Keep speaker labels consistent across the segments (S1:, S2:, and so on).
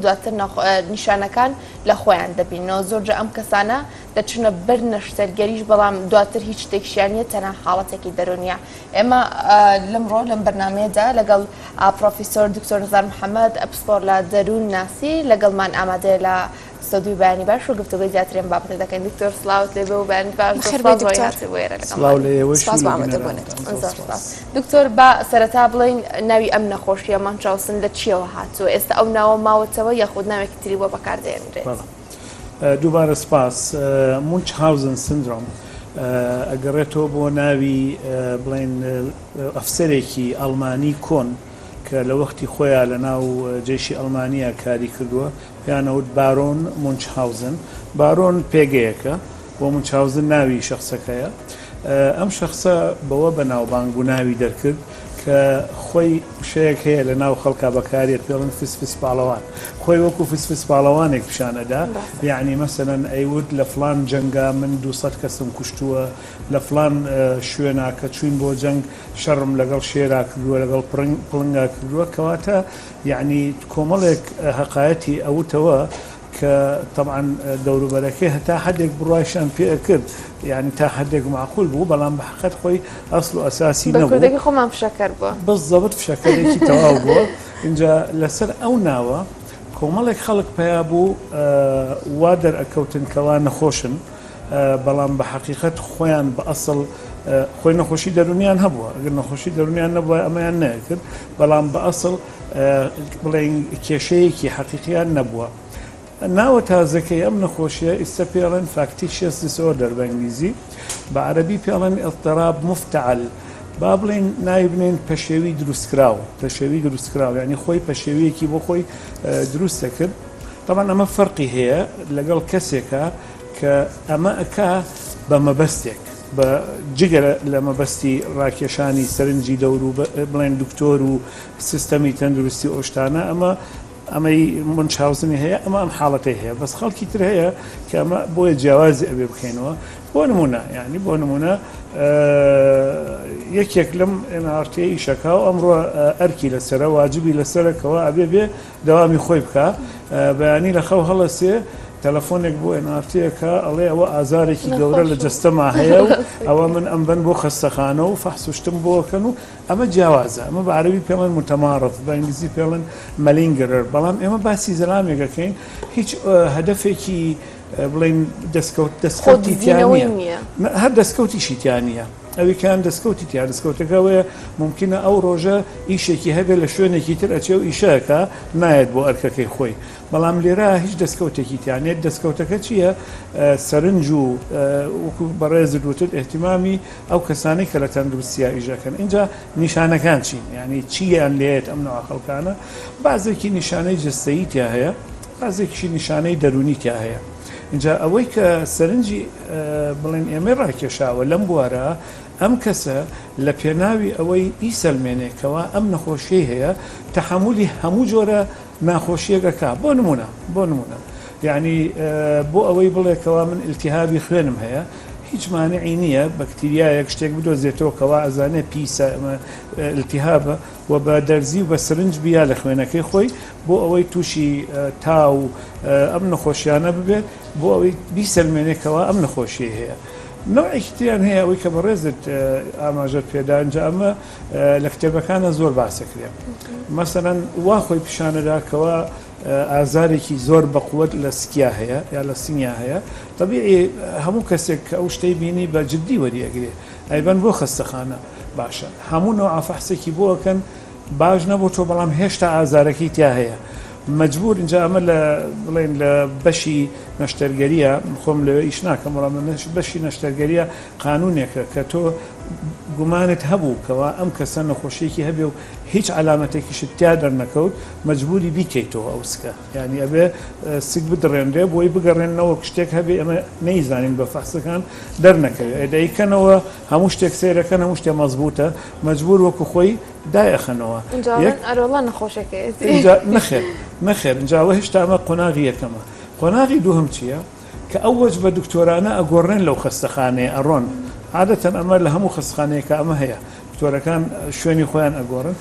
S1: دواتر نیشانەکان لە خۆیان دەبیننەوە، زۆرجار ئەم کەسانە دەچنە بەر نەشتەرگەریش بەڵام دواتر هیچ شتێکشیان نییە تەنها حاڵەتێکی دەروونیە. ئێمە لەمڕۆ لەم بەرنامەیەدا لەگەڵ پرۆفیسۆر دکتۆر نزار محەممەد پسپۆر لە دەروون ناسی لەگەڵمان ئامادەیە لە ستۆدیۆی بەیانی باش و گفتوگۆی زیاتری ئەم بابەتە دەکەین. دکتۆر سڵاوت لێ بێ و بەیانی باش. زۆر
S2: بەخێر
S1: سپاس
S2: بێی
S1: بۆ
S2: دکتۆر.
S1: هاتنت بۆ ئێرە لەگەڵمان.
S3: سڵاو لە ئێوەش
S2: سپاس
S3: و
S2: بۆ
S3: لە
S2: ئامادەبوونت.
S3: بینەرانتان. زۆر
S1: زۆر
S3: سپاس.
S1: سپاس. دکتۆر با سەرەتا بڵێین ناوی ئەم نەخۆشیە مانچاوسن لە چیەوە هاتووە؟ ئێستا ئەو ناوە ماوەتەوە یاخود ناوێکی تری بۆ بەکار دێنرێت؟
S3: بەڵێ دووبارە سپاس. Munchausen syndrome ئەگەڕێتەوە بۆ ناوی بڵێین ئەفسەرێکی ئەڵمانی کۆن کە لە وەختی خۆیا لە ناو جەیشی ئەڵمانیا کاری کردووە پێیان ئەوت بارۆن مونچهاوزن. بارۆن پێگەیەکە و مونچهاوزن ناوی شەخسەکەیە. ئەم شەخسە بەوە بەناوبانگ بوو ناوی دەرکرد کە خۆی وشەیەک هەیە لە ناو خەڵکا بەکاریەت پێڵن فسفس پاڵەوان. خۆی وەکو فسفس پاڵەوانێک پیشان ئەدا. یەعنی مەسەلەن ئەیوت لە فڵان جەنگا من 200 کەسم کوشتووە، لە فڵان شوێنا کە چووین بۆ جەنگ شەڕم لەگەڵ شێرا کردووە، لەگەڵ پڵنگا کردووە. کەواتە یەعنی کۆمەڵێک هەقایەتی ئەوتەوە کە تەبعەن دەوروبەرەکەی هەتا حەدێک بڕوایشیان پێ ئەکرد یەعنی تا حەدێک مەعقول بوو بەڵام بە حەقەت خۆی ئەسڵ و ئەساسی
S1: بە
S3: نەبوو.
S1: کوردەکەی خۆمان فشەکەر بووە.
S3: بزەبت فشەکەرێکی تەواو بووە. ئینجا لەسەر ئەو ناوە کۆمەڵێک خەڵک پەیا بوو وا دەرئەکەوتن کەوا نەخۆشن بەڵام بە حەقیقەت خۆیان بە ئەسڵ خۆی نەخۆشی دەروونیان هەبووە ئەگەر نەخۆشی دەروونیان نەبووە ئەمەیان نەکرد بەڵام بە ئەسڵ بڵێین کێشەیەکی حەقیقیان نەبووە. ناوە تازەکەی ئەم نەخۆشیە ئیستە پێڵێن factitious disorder بە ئینگلیزی، بە عەرەبی پێڵێن اضطراب مفتعل، با بڵێین ناوی بنێین پەشێوی دروستکراو، پەشێوی دروستکراو یانی خۆی پەشێویەکی بۆ خۆی دروست دەکرد. تەبعەن ئەمە فەرقی هەیە لەگەڵ کەسێکا کە ئەمە ئەکا بە مەبەستێک، بە جگە لە مەبەستی ڕاکێشانی سەرنجی دەورو بڵێن دکتۆر و سیستەمی تەندروستی و ئەو شتانە ئەمە ئەمەی مونچهاوزنی هەیە ئەمە ئەم حاڵەتەی هەیە بەس خەڵکی تر هەیە کە ئەمە بۆیە جیاوازی ئەبێ بکەینەوە بۆ نمونە یعنی بۆ نمونە یەکێک لەم NRT ئیشەکە و ئەمڕۆ ئەرکی لەسرە واجبی لەسەرەکەوە ئەبێ بێ دەوامی خۆی بکە بەیانی لە خەو هەڵەسێ تەلەفۆنێک بۆ NRT ەکە ئەڵێ ئەوە ئازارێکی گەورە لە جەستەما هەیە و ئەوە من ئەمبەن بۆ خەستەخانە و فەحس و شتم بۆکەن و ئەمە جیاوازە ئەمە بە عەرەبی پێڵێن متمارض بە ئینگلیزی پێڵێن malingerer بەڵام ئێمە باسی زەلامێک ئەکەین هیچ هەدەفێکی بڵێن دەستکەوت دەستکەوتی تیا نییە هەر دەستکەوتیشی تیا نییە ئەویکان دەستکەوتی تیا دەستکەوتەکە ئەوەیە ممکنە ئەو ڕۆژە ئیشێکی هەبێت لە شوێنێکی تر ئەچێ و ئیشەکە نایەت بۆ ئەرکەکەی خۆی بەڵام لێرە هیچ دەستکەوتێکی تیا نییە دەستکەوتەکە چییە سەرنج و وەکو بەڕێزت وتت ئیهتیمامی ئەو کەسانەی کە لە تەندروستیا ئیش ئەکەن ئینجا نیشانەکان چین یانی چییان لێیەت ئەم نەوە خەڵکانە بازێکی نیشانەی جەستەیی تیا هەیە بازێکیشی نیشانەی دەروونی تیا هەیە اینجا ئەوەی کە سەرنجی بڵێن ئێمەی ڕاکێشاوە لەم بوارە ئەم کەسە لە پێناوی ئەوەی ئیسەلمێنێ کەوا ئەم نەخۆشیەی هەیە تەحەمولی هەموو جۆرە ناخۆشیەک ئەکا بۆ نمونە بۆ نمونە یعنی بۆ ئەوەی بڵێ کەوا من ئیلتیهابی خوێنم هەیە هیچ مانعی نییە بەکتریایەک شتێک بدۆزێتەوە کەوا ئەزانێ پیسە ئەمە ئیلتیهابە و بە دەرزی و بە سرنج بیا لە خوێنەکەی خۆی بۆ ئەوەی تووشی تا و ئەم نەخۆشیانە ببێت بۆ ئەوەی بیسەلمێنێ کەوا ئەم نەخۆشیەی هەیە نەوعێکی تریان هەیە ئەوەی کە بەڕێزت ئاماژەت پێدا ئینجا ئەمە لە کتێبەکانە زۆر باسەکرێ مەسەلەن وا خۆی پیشانەدا کەوا ئازارێکی زۆر بەقوەت لە سکیا هەیە یا لە سنگیا هەیە تەبیعی هەموو کەسێک کە ئەو شتەی بینی بە جدی وەری ئەگرێ ئەیبەن بۆ خەستەخانە باشە هەموو نەوعە فەحسێکی بۆ ئەکەن باش نەبوو تۆ بەڵام هێشتا ئازارەکەی تیا هەیە مەجبور اینجا ئەمە لە بڵێن لە بەشی نەشتەرگەریە خۆم لەوێ ئیش ناکەم بەڵام بەشی نەشتەرگەریە قانونێکە کە تۆ گومانت هەبوو کەوا ئەم کەسە نەخۆشیەکی هەبێ و هیچ عەلامەتێکیشت تیا دەرنەکەوت مەجبوری بیکەیتەوە ئەو سکە یانی ئەبێ سک بدڕێنرێ بۆی بگەڕێنەوە شتێک هەبێ ئێمە نەیزانین بە فەحسەکان دەرنەکەوێ دەیکەنەوە هەموو شتێک سەیرەکەن هەموو شتێ مەزبوتە مەجبور وەکو خۆی دایەخەنەوە
S1: ئەرۆڵا نەخۆشەکەیەتی
S3: نەخێر نەخێر ئینجا ئەوە هێشتا ئەمە قۆناغی یەکەمە قۆناغی دووهەم چییە؟ کە ئەو وەجبە دکتۆرانە ئەگۆڕێن لەو خەستەخانەیە ئەڕۆن عادەتەن ئەمە لە هەموو خەستخانەیەکا ئەمە هەیە دکتۆرەکان شوێنی خۆیان ئەگۆڕن.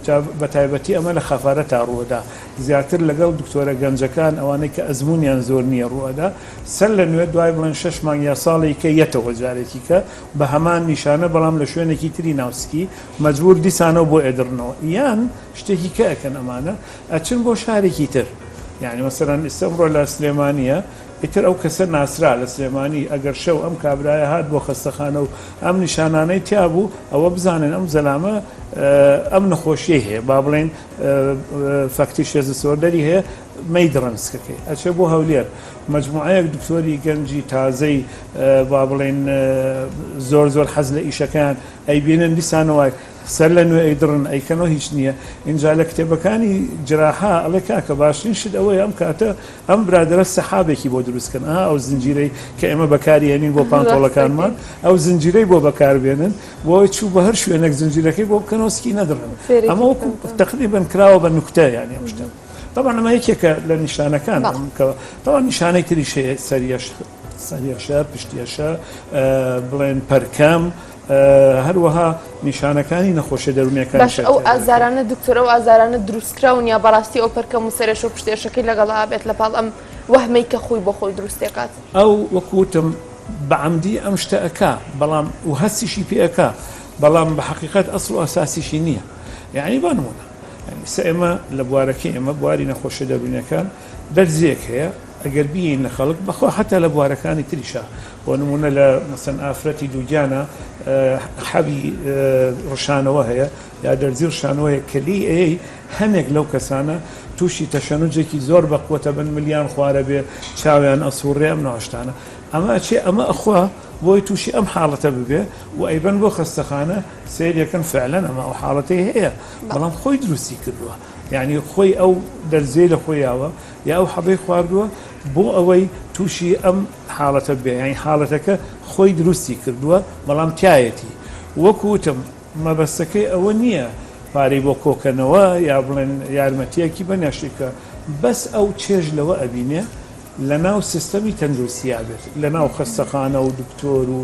S3: کە بە تایبەتی ئەمە لە خەفارەتا ڕووەدا زیاتر لەگەڵ دکتۆرە گەنجەکان ئەوانەی کە ئەزموونیان زۆر نییە ڕووئەدا سەر لە نوێ دوای بڵێن شەش مانگ یا ساڵێکی کە یەتەوە جارێکی کە بە هەمان نیشانە بەڵام لە شوێنێکی تری ناو سکی مەجبوور دیسانەوە بۆ ئەدڕنەوە یان شتێکی کە ئەکەن ئەمانە ئەچن بۆ شارێکی تر یانی مەسەلەن ئیستا ئەمڕۆ لە سلێمانیە ئیتر ئەو کەسە ناسرا لە سلێمانی ئەگەر شەو ئەم کابرایە هات بۆ خەستەخانە و ئەم نیشانانەی تیا بوو ئەوە بزانن ئەم زەلامە ئەم نەخۆشیەی هەیە با بڵێن factitious disorder ی هەیە مەیدڕن سکەکەی ئەچێ بۆ هەولێر مەجموعەیەک دکتۆری گەنجی تازەی با بڵێن زۆر زۆر حەز لە ئیشەکەیان ئەیبینن دیسانەوە سەر لە نوێ ئەیدڕن ئەیکەنەوە هیچ نییە ئینجا لە کتێبەکانی جراحە ئەڵێ کاکە باشترین شت ئەوەیە ئەم کاتە ئەم برادەرە سەحابێکی بۆ دروست کەن ئەها ئەو زنجیرەی کە ئێمە بەکاری هێنین بۆ پانتۆڵەکانمان ئەو زنجیرەی بۆ بەکار بێنن بۆی چوو بە هەر شوێنێک زنجیرەکەی بۆ بکەنەوە سکی نەدڕن ئەمە وەکو تقریبا کراوە بە نوکتە یانی ئەم شتە طبعا ئەمە یەکێکە لە نیشانەکان کە طبعا نیشانەی تریش هەیە سەریەش سەریەشە پشتیەشە بڵێن پەرکەم هەروەها نیشانەکانی نەخۆشیە دەروونیەکانیش
S1: باش ئەو ئازارانە دکتۆر ئەو ئازارانە دروستکراون یا بەڕاستی ئەو پەرکەم و سەرێشە و پشتێشەکەی لەگەڵا بێت لە پاڵ ئەم وەهمەی کە خۆی بۆ خۆی دروستێکات؟
S3: ئەو وەکو وتم بە عەمدی ئەم شتە ئەکا بەڵام و هەستیشی پێ ئەکا بەڵام بە حەقیقەت ئەسڵ و ئەساسیشی نییە یانی بۆ نموونە یانی ئیستا ئێمە لە بوارەکەی ئێمە بواری نەخۆشیە دەروونیەکان دەرزیەک هەیە ئەگەر بیەین لە خەڵک بەخوا حەتا لە بوارەکانی تریشا بۆ نموونە لە مەسەن ئافرەتی دووگیانە حەبی ڕشانەوە هەیە یا دەرزی ڕشانەوە هەیە کە لێی ئەیەی هەنێک لەو کەسانە تووشی تەشەنوجێکی زۆر بەقوەتە بن ملیان خوارە بێ چاویان ئەسوڕێ ئەم نوعە شتانە ئەمە ئەچێ ئەمە ئەخوا بۆی تووشی ئەم حاڵەتە ببێ و ئەیبەن بۆ خەستەخانە سەیرەکەن فعلەن ئەمە ئەو حاڵەتەی هەیە بەڵام خۆی دروستی کردووە یعنی خۆی ئەو دەرزیەی لە خۆی یاوە یا ئەو حەبەی خواردووە بۆ ئەوەی تووشی ئەم حاڵەتە بێ یانی حاڵەتەکە خۆی دروستی کردووە بەڵام تایەتی وەکو وتم مەبەستەکەی ئەوە نییە پارەی بۆ کۆکەنەوە یا بڵێن یارمەتیەکی بەن یا شتێکە بەس ئەو چێژ لەوە ئەبینێ لەناو سیستەمی تەندروستیا بێت لەناو خەستەخانە و دکتۆر و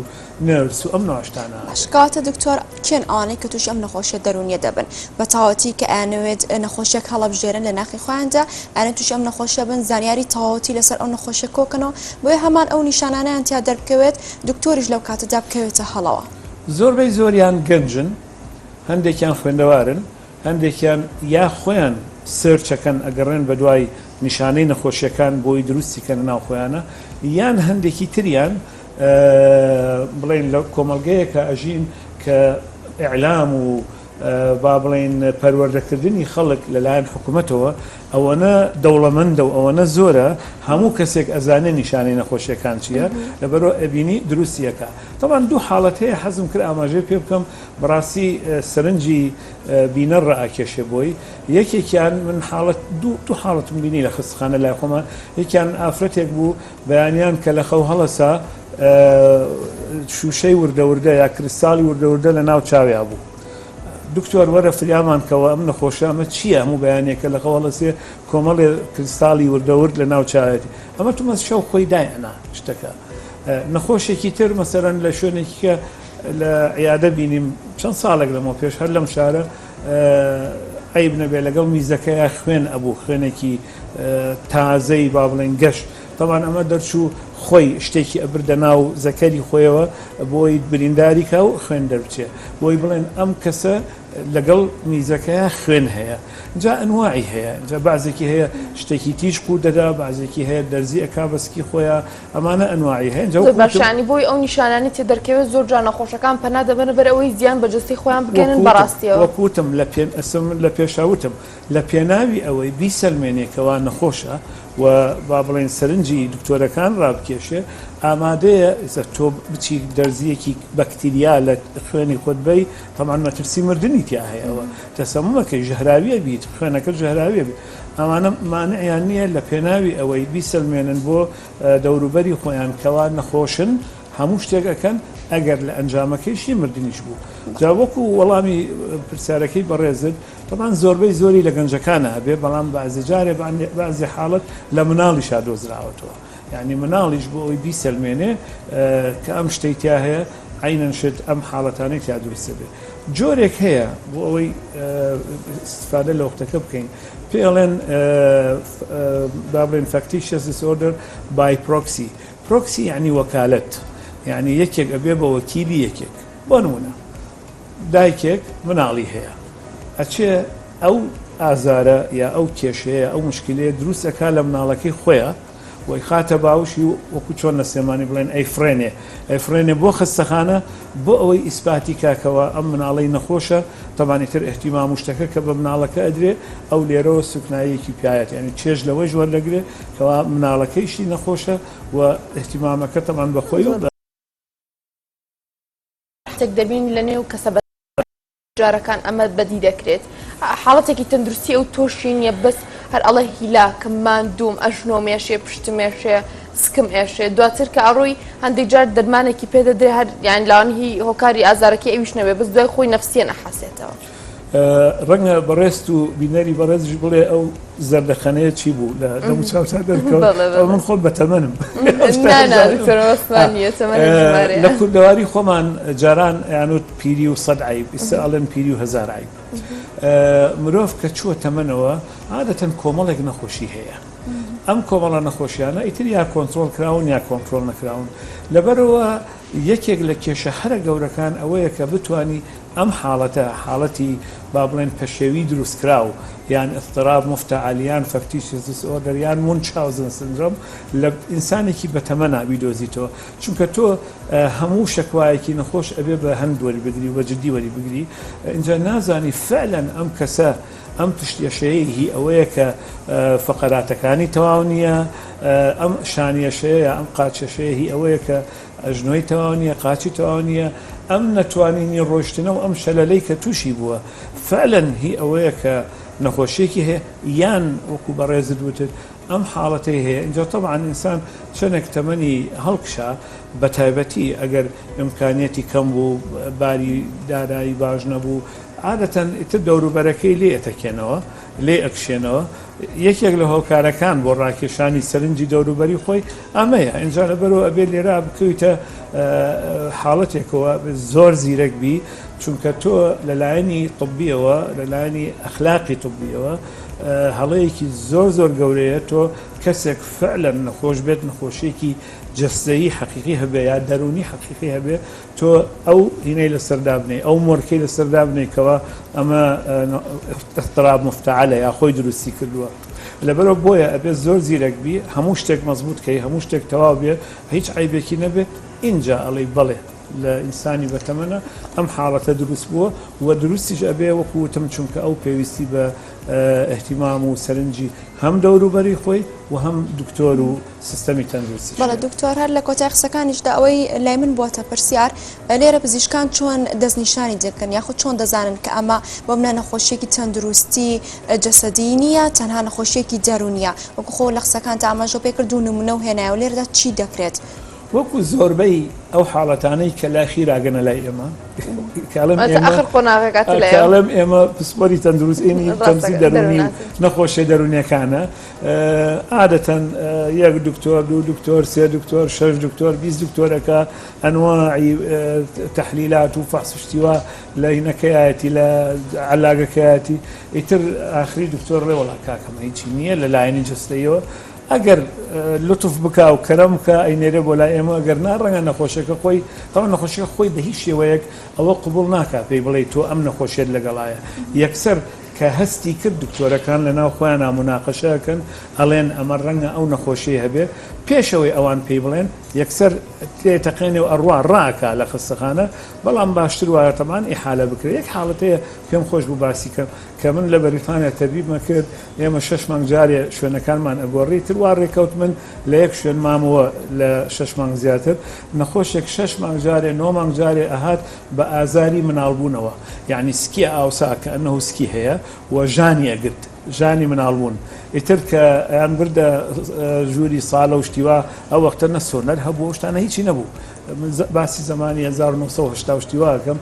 S3: nurse و ئەم نوعە شتانە
S2: باش کەواتە دکتۆر کێن ئەوانەی کە تووشی ئەم نەخۆشیە دەروونیە دەبن بە تەواوەتی کە ئەیانەوێت نەخۆشیەک هەڵەبژێرن لە ناخی خۆیاندا ئەیانەوێت تووشی ئەم نەخۆشیە بن زانیاری تەواوەتی لەسەر ئەو نەخۆشیە کۆکەنەوە بۆیە هەمان ئەو نیشانانەیان تیا دەربکەوێت دکتۆریش لەو کاتەدا بکەوێتە هەڵەوە.
S3: زۆربەی زۆریان گەنجن هەندێکیان خوێندەوارن هەندێکیان یا خۆیان search ئەکەن ئەگەڕێن بەدوای نیشانەی نەخۆشیەکان بۆی دروستی کەنە ناو خۆیانە یان هەندێکی تریان بڵێن لە کۆمەڵگەیەکە ئەژین کە ئیعلام و با بڵێین پەروەردەکردنی خەڵک لەلایەن حکومەتەوە ئەوەنە دەوڵەمەندە و ئەوەنە زۆرە هەموو کەسێک ئەزانێ نیشانەی نەخۆشیەکان چییە لەبەرەوە ئەبینی دروستی ئەکا تەبعەن دوو حاڵەت هەیە حەزم کرد ئاماژەی پێ بکەم بەڕاستی سەرنجی بینەر ڕائەکێشێ بۆی یەکێکیان من حاڵەت دوو حاڵەتم بینی لە خەستەخانە لای خۆمان یەکیان ئافرەتێک بوو بەیانیان کە لە خەو هەڵەسا شووشەی وردە وردە یا کریستاڵی وردە وردە لە ناو چاویا بوو. دکتۆر وەرە فریامان کەوە ئەم نەخۆشە ئەمە چییە هەموو بەیانێکە لە خەو هەڵەسێ کۆمەڵێ کریستاڵی وردە ورد لە ناو چاوێتی ئەمە تومەز شەو خۆی دایئەنا شتەکە. نەخۆشێکی تر مەسەلەن لە شوێنێکی کە لە عیادە بینیم چەند ساڵێک لەمەو پێش هەر لەم شارە عەیب نەبێ لەگەڵ میزەکەیا خوێن ئەبوو خوێنێکی تازەی با بڵێن گەش تەبعەن ئەمە دەرچوو خۆی شتێکی ئەبردە ناو زەکەری خۆیەوە بۆی برینداری کا و خوێن دەربچێ بۆی بڵێن ئەم کەسە لەگەڵ میزەکەیا خوێن هەیە جا ئەنواعی هەیە جا بەعزێکی هەیە شتێکی تیژ قوت دەدا بەعزێکی هەیە دەرزی ئەکا بە سکی خۆیا ئەمانە ئەنواعی هەیە جا
S1: زۆر باشە یانی بۆی ئەو نیشانانەی تێ دەرکەوێت زۆر جار نەخۆشەکان پەنا دەبەنە بەر ئەوەی زیان بە جەستەی خۆیان بگەیەنن
S3: وەکو وتم
S1: بەڕاستیەوە.
S3: وەکو وتم لە پێ ئەسم لە پێشا وتم لە پێناوی ئەوەی بیسەلمێنێ کەوا نەخۆشە و با بڵێین سەرنجی دکتۆرەکان ڕابکێشێ ئامادەیە ئیستا تۆ بچی دەرزیەکی بەکتریا لە خوێنی خۆت بەی تەبعەن مەترسی مردنی تیا هەیە ئەوە تەسەمومەکەی ژەهراویە بیت خوێنەکە ژەهراویە بیت ئەمانە مانعیان نییە لە پێناوی ئەوەی بیسەلمێنن بۆ دەوروبەری خۆیان کەوا نەخۆشن هەموو شتێک ئەکەن ئەگەر لە ئەنجامەکەیشی مردنیش بوو جا وەکو وەڵامی پرسیارەکەی بەڕێزت تەبعەن زۆربەی زۆری لە گەنجەکانە هەبێ بەڵام بەعزی جارێ بەعزی حاڵەت لە مناڵیشا دۆزراوەتەوە یعنی مناڵیش بۆ ئەوەی بیسەلمێنێ کە ئەم شتەی تیا هەیە عەینەن شت ئەم حاڵەتانەی تیا دروست دەبێ. جۆرێک هەیە بۆ ئەوەی ئیستفادە لە وەختەکە بکەین پێ ئەڵێن با بڵێن factitious disorder by proxy. Proxy یعنی وەکالەت یعنی یەکێک ئەبێ بە وەکیلی یەکێک. بۆ نمونە دایکێک مناڵی هەیە ئەچێ ئەو ئازارە یا ئەو کێشەیە ئەو مشکلەیە دروست ئەکا لە مناڵەکەی خۆیا و ئەیخاتە باوشی و وەکو چۆن لە سلێمانی بڵێن ئەیفڕێنێ ئەیفڕێنێ بۆ خەستەخانە بۆ ئەوەی ئیسپاتی کا کەوا ئەم مناڵەی نەخۆشە تەبان ئیتر ئیهتیمام و شتەکە کە بە مناڵەکە ئەدرێ ئەو لێرەوە سوکناییەکی پیایەت یانی چێژ لەوەیش وەردەگرێ کەوا مناڵەکەیشی نەخۆشە و ئیهتیمامەکە تەبان بە خۆی و بە
S1: شتێک دەبینین لە نێو کەسە جارەکان ئەمە بەدی دەکرێت حاڵەتێکی تەندروستی ئەو تۆشی نییە بەس هەر ئەڵێ هیلاکم ماندووم ئەژنۆم ئێشێ پشتم ئێشێ سکم ئێشێ دواتر کە ئەڕۆی هەندێک جار دەرمانێکی پێ دەدرێ هەر یان لاوان هی هۆکاری ئازارەکەی ئەویش نەبێ بەس دوای خۆی نەفسیە نەحەسێتەوە.
S3: ڕەنگە بەڕێزت و بینەری بەڕێزیش بڵێ ئەو زەردەخەنەیە چی بوو لە دەموچاوتا دەرکەوت؟
S1: بەڵێ،
S3: من خۆم بەتەمەنم.
S1: نا نا دکتۆر مەبەستمان نییە تەمەنت ژمارەیە.
S3: لە کوردەواری خۆمان جاران ئەیانوت پیری و سەد عەیب، ئیستا ئەڵێن پیری و هەزار عەیب. مرۆڤ کە چووە تەمەنەوە عادەتەن کۆمەڵێک نەخۆشی هەیە. ئەم کۆمەڵە نەخۆشیانە ئیتر یا کۆنترۆڵ کراون یا کۆنترۆڵ نەکراون. لەبەرئەوە یەکێک لە کێشە هەرە گەورەکان ئەوەیە کە بتوانی ئەم حاڵەتە، حاڵەتی با بڵێین پەشێوی دروستکراو یان اضطراب مفتعل یان factitious disorder یان Munchausen syndrome لە ئینسانێکی بەتەمەنا بیدۆزیتەوە. چونکە تۆ هەموو شەکوایەکی نەخۆش ئەبێ بە هەند وەریبگری و بە جدی وەریبگری، ئینجا نازانی فعلا ئەم کەسە ئەم پشتیەشەیەی هی ئەوەیە کە فەقەراتەکانی تەواو نییە، ئەم شانیەشەیە یا ئەم قاچەشەیە هی ئەوەیە کە ئەژنۆی تەواو نییە، قاچی تەواو نییە، ئەم نەتوانینی ڕۆیشتنە و ئەم شەلەلەی کە تووشی بووە فعلا هی ئەوەیە کە نەخۆشیەکی هەیە یان وەکو بەڕێزت وتت ئەم حاڵەتەی هەیە. ئینجا تەبعەن ئینسان چەنێک تەمەنی هەڵکشا بە تایبەتی ئەگەر ئیمکانیەتی کەم بوو، باری دارایی باش نەبوو، عادەتەن ئیتر دەوروبەرەکەی لێ ئەتەکێنەوە، لێ ئەکشێنەوە. یەکێک لە هۆکارەکان بۆ ڕاکێشانی سەرنجی دەوروبەری خۆی ئەمەیە. ئینجا لەبەرئەوە ئەبێ لێرە بکەویتە حاڵەتێکەوە زۆر زیرەک بی، چونکە تۆ لە لایەنی طبیەوە، لە لایەنی ئەخلاقی طبیەوە هەڵەیەکی زۆر زۆر گەورەیە تۆ کەسێک فعلا نەخۆش بێت، نەخۆشیەکی جەستەیی حەقیقی هەبێ یا دەروونی حەقیقی هەبێ، تۆ ئەو هینەی لەسەر دابنێی، ئەو مۆرکەی لەسەر دابنێی کەوا ئەمە اضطراب مفتعلە یا خۆی دروستی کردووە. لەبەرئەوە بۆیە ئەبێت زۆر زیرەک بی، هەموو شتێک مەزبوت کەی، هەموو شتێک تەواو بێ، هیچ عەیبێکی نەبێ، ئینجا ئەڵێی بەڵێ لە ئینسانی بەتەمەنە ئەم حاڵەتە دروست بووە و دروستیش ئەبێ وەکو وتم چونکە ئەو پێویستی بە ئیهتیمام و سەرنجی هەم دەوروبەری خۆی و هەم دکتۆر و سیستەمی تەندروستیش
S2: بەڵێ
S3: هەیە.
S2: دکتۆر هەر لە کۆتای قسەکانیشدا ئەوەی لای من بووەتە پرسیار لێرە پزیشکان چۆن دەستنیشانی دەکەن یاخود چۆن دەزانن کە ئەمە بۆ منە نەخۆشیەکی تەندروستی جەسەدی نییە تەنها نەخۆشیەکی دەروونیە وەکو خۆ لە قسەکانتا ئاماژە پێکرد و نمونە و هێنایەوە لێرەدا چی دەکرێت؟
S3: وەکو زۆربەی ئەو حاڵەتانەی کە لای خیراگەنە لای ئێمە کە ئەڵێم
S1: واتە
S3: ئێمە
S1: ئاخر قۆناغەکاتە لای
S3: کە
S1: ئێمە.
S3: ئەڵێم ئێمە پسپۆری تەندروست ئێمی
S1: ڕاستەکە
S3: تەندروستی دەروونی و
S1: دەروونناسی.
S3: نەخۆشیە دەروونیەکانە عادەتەن یەک دکتۆر دوو دکتۆر سێ دکتۆر شەش دکتۆر 20 دکتۆرەکە ئەنواعی تەحلیلات و فەحس و شتی وا لە هینەکەیەتی لە عەلاگەکەیەتی ئیتر ئاخری دکتۆر ڵێ وەڵا کاکەمە هیچی نییە لە لایەنی جەستەیەوە ئەگەر لوتف بکا و کەرەم بکا ئەینێرێ بۆ لای ئێمە ئەگەر نا ڕەنگە نەخۆشەکە خۆی تەوان نەخۆشەکە خۆی بە هیچ شێوەیەک ئەوە قبوڵ ناکا پێی بڵێی تۆ ئەم نەخۆشیەت لەگەڵایە یەکسەر کە هەستی کرد دکتۆرەکان لەناو خۆیانا موناقەشە ئەکەن ئەڵێن ئەمە ڕەنگە ئەو نەخۆشیەی هەبێ پێش ئەوەی ئەوان پێی بڵێن یەکسەر تێ تەقێنێ و ئەڕوا ڕائەکا لە خەستەخانە بەڵام باشتر وایە تەبعەن ئیحالە بکرێ یەک حاڵەت هەیە پێم خۆش بوو باسی کەم کە من لە بەریتانیا تەبیبمە کرد ئێمە شەش مانگ جارێ شوێنەکانمان ئەگۆڕی تر وا ڕێکەوت من لە یەک شوێن مامەوە لە شەش مانگ زیاتر نەخۆشێک شەش مانگ جارێ نۆ مانگ جارێ ئەهات بە ئازاری مناڵبوونەوە یەعنی سکی ئاوسا کەئەنەهو سکی هەیە و ژانی ئەگرت ژانی مناڵبوون ئیتر کە ئەیان بردە ژووری ساڵە و شتی وا ئەو وەختە نە سۆنەر هەبوو ئەو شتانە هیچی نەبوو من باسی زەمانی 1980 و شتی وا ئەکەم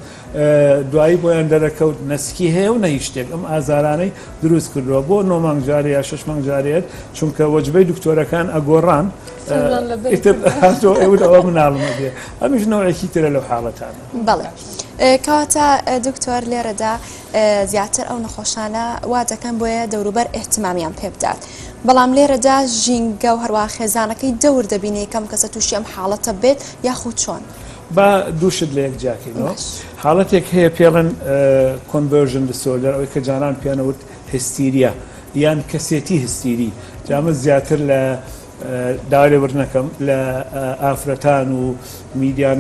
S3: دوایی بۆیان دەرەکەوت نە سکی هەیە و نە هیچ شتێک ئەم ئازارانەی دروست کردووە بۆ نۆ مانگ جارێ یا شەش مانگ جارێت چونکە وەجبەی دکتۆرەکان ئەگۆڕان ئیتر هاتۆ ئەوت ئەوە مناڵم ئەبێ ئەمیش نەوعێکی ترە لەو حاڵەتانە.
S2: بەڵێ. کەواتە دکتۆر لێرەدا زیاتر ئەو نەخۆشانە وا دەکەن بۆیە دەوروبەر ئیهتمامیان پێ بدات بەڵام لێرەدا ژینگە و هەروە خێزانەکەی دەور دەبینێ کەم کەسە تووشی ئەم حاڵەتە بێت یاخود چۆن؟
S3: با دوو شت لە یەک جیاکەینەوە حاڵەتێک هەیە پێڵێن conversion disorder ئەوەی کە جانان پێیانەوت هستیریا یان کەسێتی هستیری جامە زیاتر لە داوای لێبوردن ئەکەم لە ئافرەتان و میدیا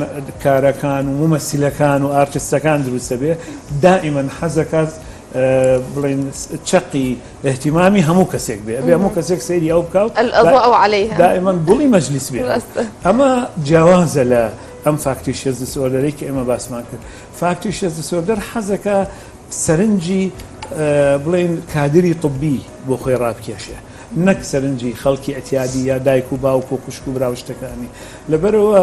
S3: کارەکان و مومەسیلەکان و ئارتستەکان دروست دەبێ دائیمەن حەزەکات بڵێن چەقی اهتمامی هەموو کەسێک بێ ئەبێ هەموو کەسێک سەیری ئەو بکە و
S1: الأضواء عليها
S3: دائما گوڵی مەجلیس بێ ئەمە جیاوازە لە ئەم factitious disorder ەی کە ئێمە باسمان کرد factitious disorder حەزەکە سەرنجی بڵێن کادری طبی بۆ خۆی ڕابکێشێ نەک سەرنجی خەڵکی ئەتیادی یا دایک و باوک و خوشک و برا و شتەکانی لەبەرئەوە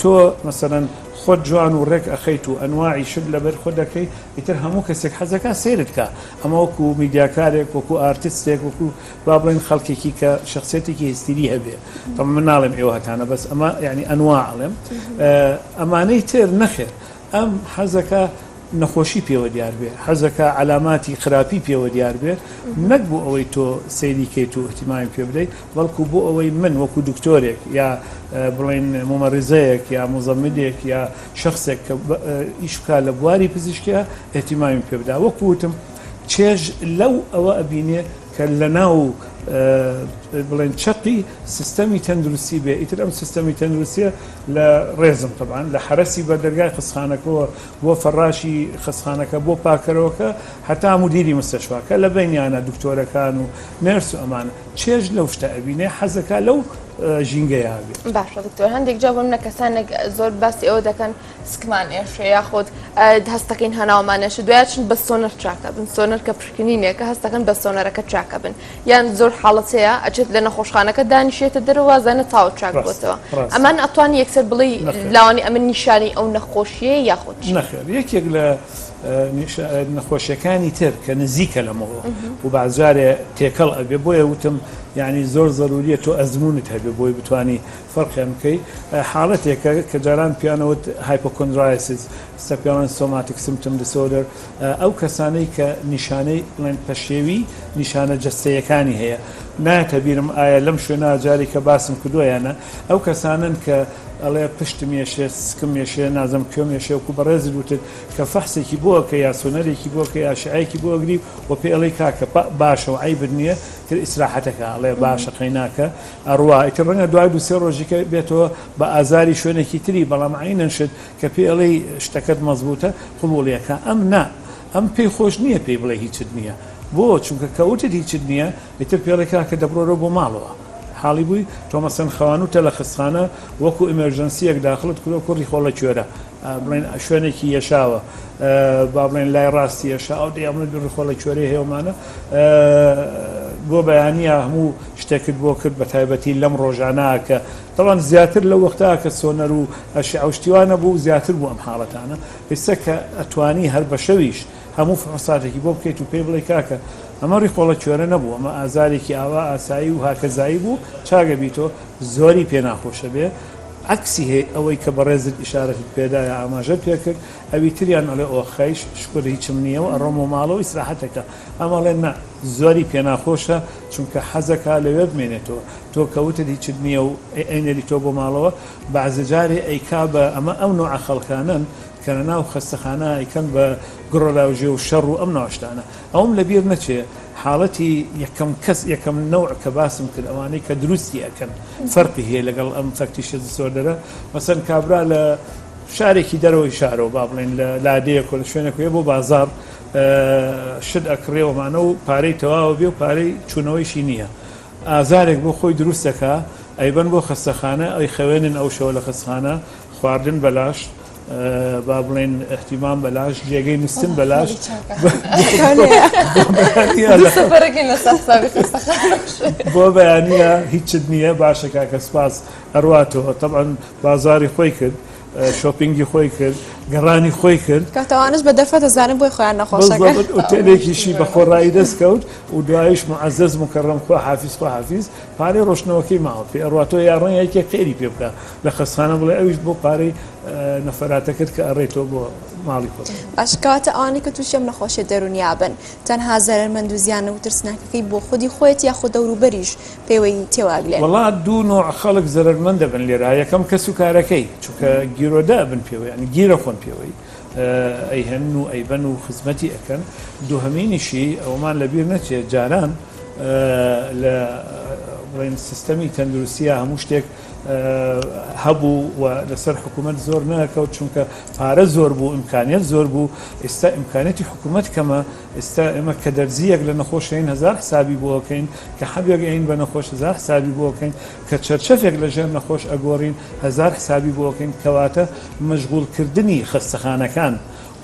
S3: تۆ مەسەلەن خۆت جوان و ڕێک ئەخەیت و ئەنواعی شت لەبەر خۆت دەکەی ئیتر هەموو کەسێک حەزەکا سەیرت کا ئەمە وەکو میدیاکارێک وەکو ئارتستێک وەکو با بڵێن خەڵکێکی کە شخصیەتێکی هستیری هەبێ تەم من ناڵێم ئێوە هەتانە بەس ئەمە یعنی ئەنواع ئەڵێم ئەمانەی تر نەخێر ئەم حەزەکا نەخۆشی پێوە دیار بێ، حەزەکا عەلاماتی خراپی پێوە دیار بێ، نەک بۆ ئەوەی تۆ سەیری کەیت و ئیهتیمامی پێ بدەی، بەڵکو بۆ ئەوەی من وەکو دکتۆرێک یا بڵێین مومەڕیزەیەک یا موزەممدێک یا شەخسێک کە ئیش بکا لە بواری پزیشکیا ئیهتیمامی پێ بدا. وەکو وتم چێژ لەو ئەوە ئەبینێ کە لەناو بڵێن چەقی سیستەمی تەندروستی بێ، ئیتر ئەم سیستەمی تەندروستیە لە ڕێزم تەبعەن لە حەرەسی بەردەرگای خەستخانەکەوە بۆ فەڕاشی خەستخانەکە بۆ پاکەرەوەکە هەتا مودیری مستەشفاکە لە بەینیانە دکتۆرەکان و nurse و ئەمانە چێژ لەو شتە ئەبینێ حەزەکا لەو ژینگەیا بێ.
S1: باشە دکتۆر هەندێک جار بۆ منە کەسانێک زۆر باسی ئەوە دەکەن سکمان ئێشێ یاخود هەستەکەین هەناومان ئێشێ دوای چن بە سۆنەر چاکە بن سۆنەر کە پشکنینێکە هەستەکەن بە سۆنەرەکە چاکە بن یان زۆر حاڵەت هەیە ئەچێت لە نەخۆشخانەکە دانیشێتە دەرەوە وازانە تاوە چاک بۆتەوە ئەمان ئەتوانی یەکسەر بڵێی لاوانی ئەمن نیشانی ئەو نەخۆشیەیە یاخود چی؟
S3: نەخێر یەکێک لە نەخۆشیەکانی تر کە نزیکە لەمەوە و بەعزجارێ تێکەڵ ئەبێ بۆیە وتم یعنی زۆر زەروریە تۆ ئەزمونت هەبێ بۆی بتانی فەرقیان بکەی حاڵەتێکە کە جاران پیانەوت hypochondriasis ئێستا پێڵێن somatic symptom disorder ئەو کەسانەی کە نیشانەی بڵێن پەشێوی نیشانە جەستەیەکانی هەیە نایەتە بیرم ئایا لەم شوێنە جارێک کە باسم کردووە یان نا ئەو کەسانەن کە ئەڵێ پشتم یەشێ سکم یەشێ نازم کوێم یەشێ وەکو بەڕێزت وتت کە فەحسێکی بۆ ئەکەی یا سۆنەرێکی بۆ ئەکەی ئاشعەیەکی بۆ ئەگری و پێ ئەڵێی کاکە باشە و عەیبت نییە تر ئیسراحەتەکە ئەڵێ باشە قەیناکە ئەڕوا ئیتر ڕەنگە دوای دوو سێ ڕۆژیکە بێتەوە بە ئازاری شوێنێکی تری بەڵام عەینەن شت کە پێی ئەڵێی شتەکەت مەزبوتە قبوڵی ئەکا ئەم نا ئەم پێی خۆش نیە پێی بڵێ هیچت نیە بۆ چونکە کە وتت هیچت نیە ئیتر پێ ئەڵێ کاکە دەبڕۆرەوە بۆ ماڵەوە حاڵی بووی تۆ مەسەن خەوانوتە لە خەستخانە وەکو emergency یەک داخلت کردوە کوڕی خۆڵە کوێرە بڵێن شوێنێکی یەشاوە با بڵێن لای ڕاستی یەشاوە دەی ئەمن ڕیخۆڵە کوێرەی هەیەمانە بۆ بەیانە هەموو شتێکت بۆ کرد بە تایبەتی لەم ڕۆژانە کە تەبعەن زیاتر لەو وەختە کە سۆنەر و ئەشعە و شتی وا نەبوو زیاتر بوو ئەم حاڵەتانە ئیستا کە ئەتوانی هەر بە شەویش هەموو فحوساتێکی بۆ بکەیت و پێی بڵێی کاکە ئەمە ڕیخۆڵە کوێرە نەبوو ئەمە ئازارێکی ئاوا ئاسایی و هاکەزایی بوو چاگە بیتۆ زۆری پێ ناخۆشە بێ عەکسی هەی ئەوەی کە بەڕێزت ئیشارەتت پێدا یا ئاماژەت پێ کرد ئەوی تریان ئەڵێ ئۆخەیش شکر هیچم نییە و ئەڕۆمەوە ماڵەوە ئیسراحەتەکە ئەم ئەڵێ نا زۆری پێ ناخۆشە چونکە حەزەکا لەوێ بمێنێتەوە تۆ کە وتت هیچت نییە و ئەینێری تۆ بۆ ماڵەوە بەعزە جارێ ئەیکا بە ئەمە ئەو نوعە خەڵکانەن کە لە ناو خەستەخانە ئەیکەن بە گڕەلاوژێ و شەڕ و ئەم نوعە شتانە ئەوەم لە بیر نەچێ حاڵەتی یەکەم کەس یەکەم نەوع کە باسم کرد ئەوانەی کە دروستی ئەکەن فەرقی هەیە لەگەڵ ئەم factitious disorder ە مەسەن کابرا لە شارێکی دەرەوەی شارەوە با بڵێن لە لادێیەک و لە شوێنێک بۆ بازاڕ شت ئەکڕێ ومانە و پارەی تەواوە بێ و پارەی چوونەوەیشی نییە ئازارێک بۆ خۆی دروست دەکا ئەیبەن بۆ خەستەخانە ئەیخەوێنن ئەو شەوە لە خەستخانە خواردن بەلاش با بڵێن اهتمام بەلاش جێگەی نووستن بەلاش بۆ بەیانە هیچت نییە باشە کاکە سپاس ئەڕواتەوە تەبعەن بازاری خۆی کرد shopping ی خۆی کرد. گەڕانی خۆی کرد.
S2: کاکە ئەوانەش بە دەرفەت ئەزانن بۆی خۆیان نەخۆشەکەن.
S3: بزەبت ئوتێلێکیشی بە خۆڕایی دەست کەوت و دواییش موعەزەز موکەڕەم خوا حافیز خوا حافیز پارەی ڕۆشتنەوەکەی ماوە پێ ئەڕواتەوە یا ڕەنگە یەکێک خێری پێ بکا لە خەستخانە بڵێ ئەویش بۆ پارەی نەفەراتەکەت کە ئەڕێیتەوە بۆ ماڵی خۆت.
S2: باشە کەواتە ئەوانەی کە تووشی ئەم نەخۆشیە دەروونیە بن تەنها زەرەرمەند و زیان و ترسناکەکەی بۆ خودی خۆیەتی یاخود دەوروبەریش پێوەی تێوەئەگلێن؟
S3: وەڵا دوو نۆع خەڵک زەرەرمەند دەبن لێرە یەکەم کەس و کارەکەی چونکە گیرۆدە ئەبن پێوەی یانی گیرەخۆن پێوەی ئەیهێنن و ئەیبەن و خزمەتی ئەکەن دووهەمینیشی ئەوەمان لەبیر نەچێت جاران لە بڵێن سیستەمی تەندروستیە هەموو شتێک هەبوو و لەسەر حکوومەت زۆر نەکەوت چونکە پارە زۆر بوو ئیمکانیت زۆر بوو ئێستا ئیمکانیەتی حکوومەت کەمە ئێستا ئێمە کە دەرزیەک لە نەخۆشین هەزار حسابی بۆکەین کە حەبێک ئەین بە نەخۆش هەزار حسابی بۆکەین کە چەرچەفێک لە ژێر نەخۆش ئەگۆڕین هەزار حسابی بۆکەین کەواتە مەشغوڵکردنی خەستەخانەکان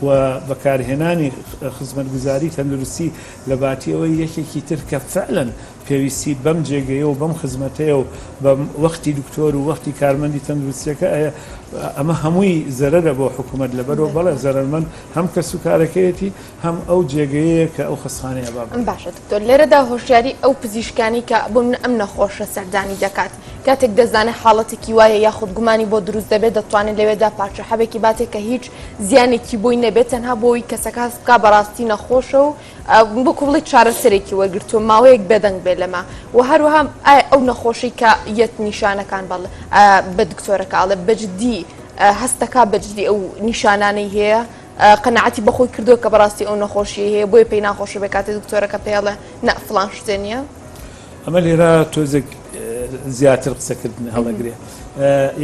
S3: و بەکارهێنانی خزمەتگوزاری تەندروستی لە باتی ئەوەی یەکێکی تر کە فعلەن پێویستی بەم جێگەیە و بەم خزمەتەیە و بە وەختی دکتۆر و وەختی کارمەندی تەندروستیەکە ئەیە ئەمە هەمووی زەرەرە بۆ حکوومەت لەبەرەوە بەڵێ زەرەرمەند هەم کەس و کارەکەیەتی هەم ئەو جێگەیەیە کە ئەو خەستخانەیە با بڕۆین.
S1: باشە دکتۆر لێرەدا هۆشیاری ئەو پزیشکانەی کە بۆ منە ئەم نەخۆشە سەردانی دەکات کاتێک دەزانێت حاڵەتێکی وایە یاخود گومانی بۆ دروست دەبێت دەتوانێت لەوێدا پارچە حەبێکی باتێ کە هیچ زیانێکی بۆی نەبێت تەنها بۆی کەسەکە هەست بکا بەڕاستی نەخۆشە و وەکو بڵێی چارەسەرێکی وەرگرتووە ماوەیەک بێدەنگ بێت لەمە و هەروەها ئایا ئەو نەخۆشەی کە یەت نیشانەکان بەڵ بە دکتۆرەکە ئەڵێ بەجددی هەستەکا بەجددی ئەو نیشانانەی هەیە قەناعەتی بەخۆی کردووە کە بەڕاستی ئەو نەخۆشیەی هەیە بۆیە پێی ناخۆشە بێ کاتێ دکتۆرەکە پێی ئەڵێ نا فڵان شتێ نییە.
S3: ئەمە لێرە تۆزێک زیاتر قسەکردن هەڵەگرێ.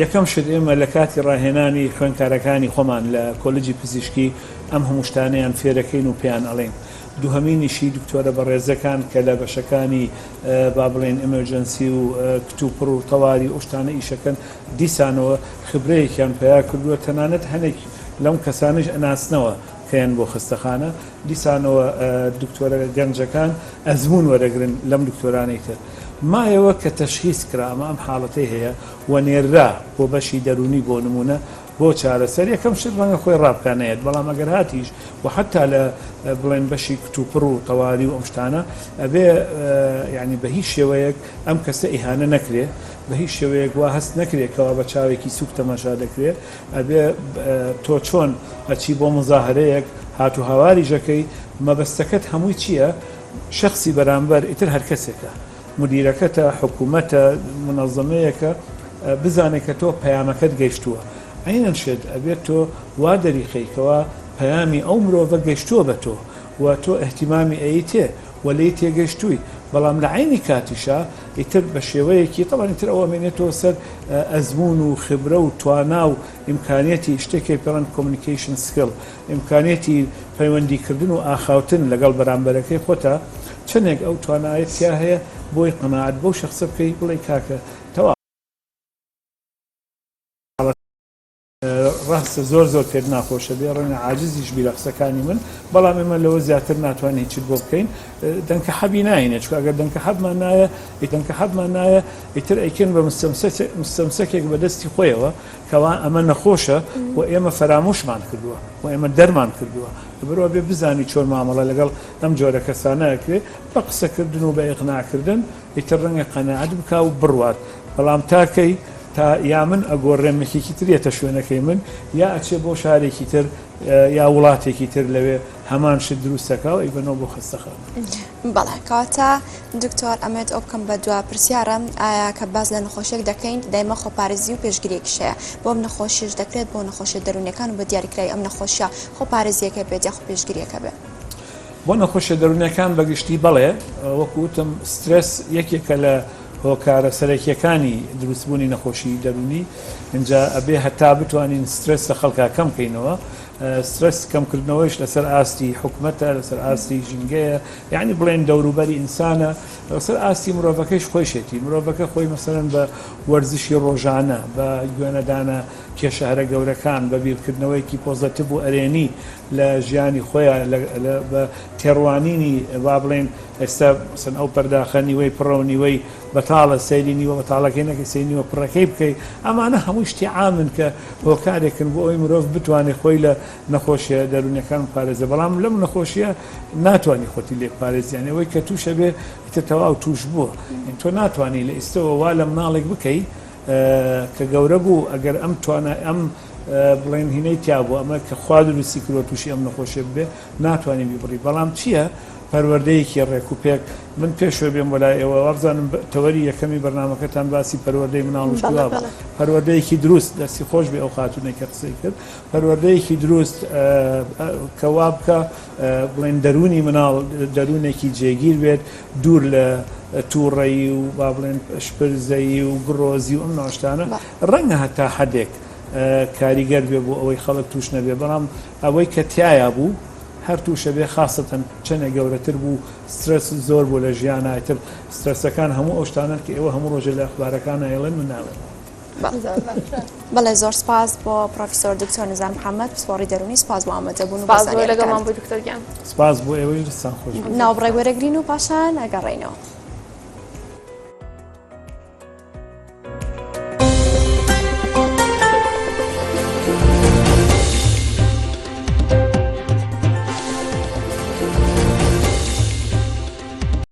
S3: یەکەم شت ئێمە لە کاتی ڕاهێنانی خوێندکارەکانی خۆمان لە کۆلجی پزیشکی ئەم هەموو شتانەیان فێرەکەین و پێیان ئەڵێین. دووهەمینیشی دکتۆرە بەڕێزەکان کە لە بەشەکانی با بڵێین emergency و کتوپڕ و تەواری ئەو شتانە ئیشەکەن دیسانەوە خبرەیەکیان پەیا کردووە تەنانەت هەنێک لەم کەسانەیش ئەناسنەوە کە یەن بۆ خەستەخانە، دیسانەوە دکتۆرە گەنجەکان ئەزموون وەرەگرن لەم دکتۆرانەی تر. مایەوە کە تەشخیس کرا ئەمە ئەم حاڵەتەی هەیە و نێررا بۆ بەشی دەروونی بۆ نموونە بۆ چارەسەر یەکەم شت ڕەنگە خۆی ڕابکا نەیەت بەڵام ئەگەر هاتیش و حەتا لە بڵێن بەشی کتوپڕ و تەواری و ئەم شتانە ئەبێ یانی بە هیچ شێوەیەک ئەم کەسە ئیهانە نەکرێ بە هیچ شێوەیەک وا هەست نەکرێ کەوا بە چاوێکی سووک تەماشا دەکرێ ئەبێ تۆ چۆن ئەچی بۆ مزاهرەیەک هات و هاواریش ئەکەی مەبەستەکەت هەمووی چییە شەخسی بەرامبەر ئیتر هەر کەسێکە مدیرەکەتە حکوومەتە منەزەمەیەکە بزانێ کە تۆ پەیامەکەت گەیشتووە عەینەن شت ئەبێت تۆ وا دەریخەی کەوا پەیامی ئەو مرۆڤە گەیشتووە بە تۆ و تۆ ئیهتیمامی ئەیتێ و لێی تێگەیشتووی بەڵام لە عەینی کاتیشا ئیتر بە شێوەیەکی تەبعەن ئیتر ئەوە ئەمێنێتەوە سەر ئەزموون و خبرە و توانا و ئیمکانیەتی شتێک هەیە پێڵێن communication skill ئیمکانیەتی پەیوەندی کردن و ئاخاوتن لەگەڵ بەرامبەرەکەی خۆتا چەندێک ئەو توانایەت تیا هەیە بۆی قەناعەت بەو شەخسە بکەی بڵێی کاکە تەواو ڕاستە زۆر زۆر پێت ناخۆشە بێ ڕەنگە عاجزیش بی لە قسەکانی من بەڵام ئێمە لەوە زیاتر ناتوانین هیچت بۆ بکەین دەنکە حەبی ناینێ چونکە ئەگەر دەنکە حەبمان نایە دەنکە حەبمان نایە ئیتر ئەیکەن بە مستەمسەکێک بە دەستی خۆیەوە کەوا ئەمە نەخۆشە و ئێمە فەرامۆشمان کردووە و ئێمە دەرمان کردووە لەبەرئەوە بێ بزانی چۆن مامەڵە لەگەڵ ئەم جۆرە کەسانە ئەکرێ بە قسەکردن و بە ئیقناعکردن ئیتر ڕەنگە قەناعەت بکا و بڕوات بەڵام تا کەی؟ تا یا من ئەگۆڕێم یەکێکی تر یەتە شوێنەکەی من یا ئەچێ بۆ شارێکی تر یا وڵاتێکی تر لەوێ هەمان شت دروست ئەکا و ئەیبەنەوە بۆ خەستەخانە.
S2: بەڵێ کەواتە دکتۆر ئەمەوێت ئەو بکەم بە دوا پرسیارم ئایا کە باس لە نەخۆشیەک دەکەین دایمە خۆپارێزی و پێشگیریەکیش هەیە بۆ ئەم نەخۆشیەش دەکرێت بۆ نەخۆشیە دەروونیەکان و بە دیاریکراوی ئەم نەخۆشیە خۆپارێزیەک هەبێت یاخود پێشگیریەک هەبێت؟
S3: بۆ نەخۆشیە دەروونیەکان بە گشتی بەڵێ وەکو وتم سترێس یەکێکە لە هۆکارە سەرەکیەکانی دروستبوونی نەخۆشی دەروونی ئینجا ئەبێ هەتا بتوانین سترێس لە خەڵکا کەم کەینەوە سترێس کەمکردنەوەیش لەسەر ئاستی حکومەتە لەسەر ئاستی ژینگەیە یعنی بڵێن دەوروبەری ئینسانە لەسەر ئاستی مرۆڤەکەیش خۆیشێتی مرۆڤەکە خۆی مەسەلەن بە وەرزشی ڕۆژانە بە گوێنەدانە کێشە هەرە گەورەکان بە بیرکردنەوەیەکی positive و ئەرێنی لە ژیانی خۆیان بە تێڕوانینی با بڵێین ئێستا مەسەن ئەو پەرداخە نیوەی پڕە و نیوەی بەتاڵە سەیری نیوە بەتاڵەکەی نەکەی سەیری نیوە پڕەکەی بکەی ئەمانە هەموو شتی عامن کە هۆکارێکن بۆ ئەوەی مرۆڤ بتوانێت خۆی لە نەخۆشیە دەروونیەکان بپارێزێ بەڵام لەم نەخۆشیە ناتوانی خۆتی لێ بپارێزی یانی ئەوەی کە تووشە بێ ئیتر تەواو تووش بووە تۆ ناتوانی لە ئیستەوە وا لە مناڵێک بکەی کە گەورە بوو ئەگەر ئەم توانا ئەم بڵێن هینەی تیا بوو ئەمە کە خوا دروستی کردوە تووشی ئەم نەخۆشیە ببێ ناتوانی بیبڕی بەڵام چییە پەروەردەیەکی ڕێک و پێک من پێشوە بێم بۆ لای ئێوە وابزانم تەوەری یەکەمی بەرنامەکەتان باسی پەروەردەی مناڵ و شتی وا بوو پەروەردەیەکی دروست دەستی خۆش بێ ئەو خاتوونەی کە قسەی کرد پەروەردەیەکی دروست کە وا بکە بڵێن دەروونی مناڵ دەروونێکی جێگیر بێت دوور لە تووڕەیی و با بڵێن شپرزەیی و گڕۆزی و ئەم ناوشتانە ڕەنگە هەتا حدێک کاریگەر بێ بۆ ئەوەی خەڵک توش نەبێ بەڵام ئەوەی کە تایە بوو هەر تووشە بێ خاستەن چەندێک گەورەتر بوو سترس زۆر بوو لە ژیانە ئیتر سترەسەکان هەموو ئەو شتانەن کە ئێوە هەموو ڕۆژێ لە ئەخبارەکان ئەیڵێن من ناڵێم.
S2: بەڵێ زۆر سپاس بۆ پرۆفیسۆر دکتۆر نزار محەممەد پسپۆڕی دەروونی سپاس بۆ ئامادەبوون و
S1: سپاس بۆ لەگەڵمان بووی دکتۆر گیان.
S3: سپاس بۆ ئێوەش دەستتان خۆش بێت.
S2: ناوبڕێک وەرەگرین و پاشان ئەگەڕێینەوە.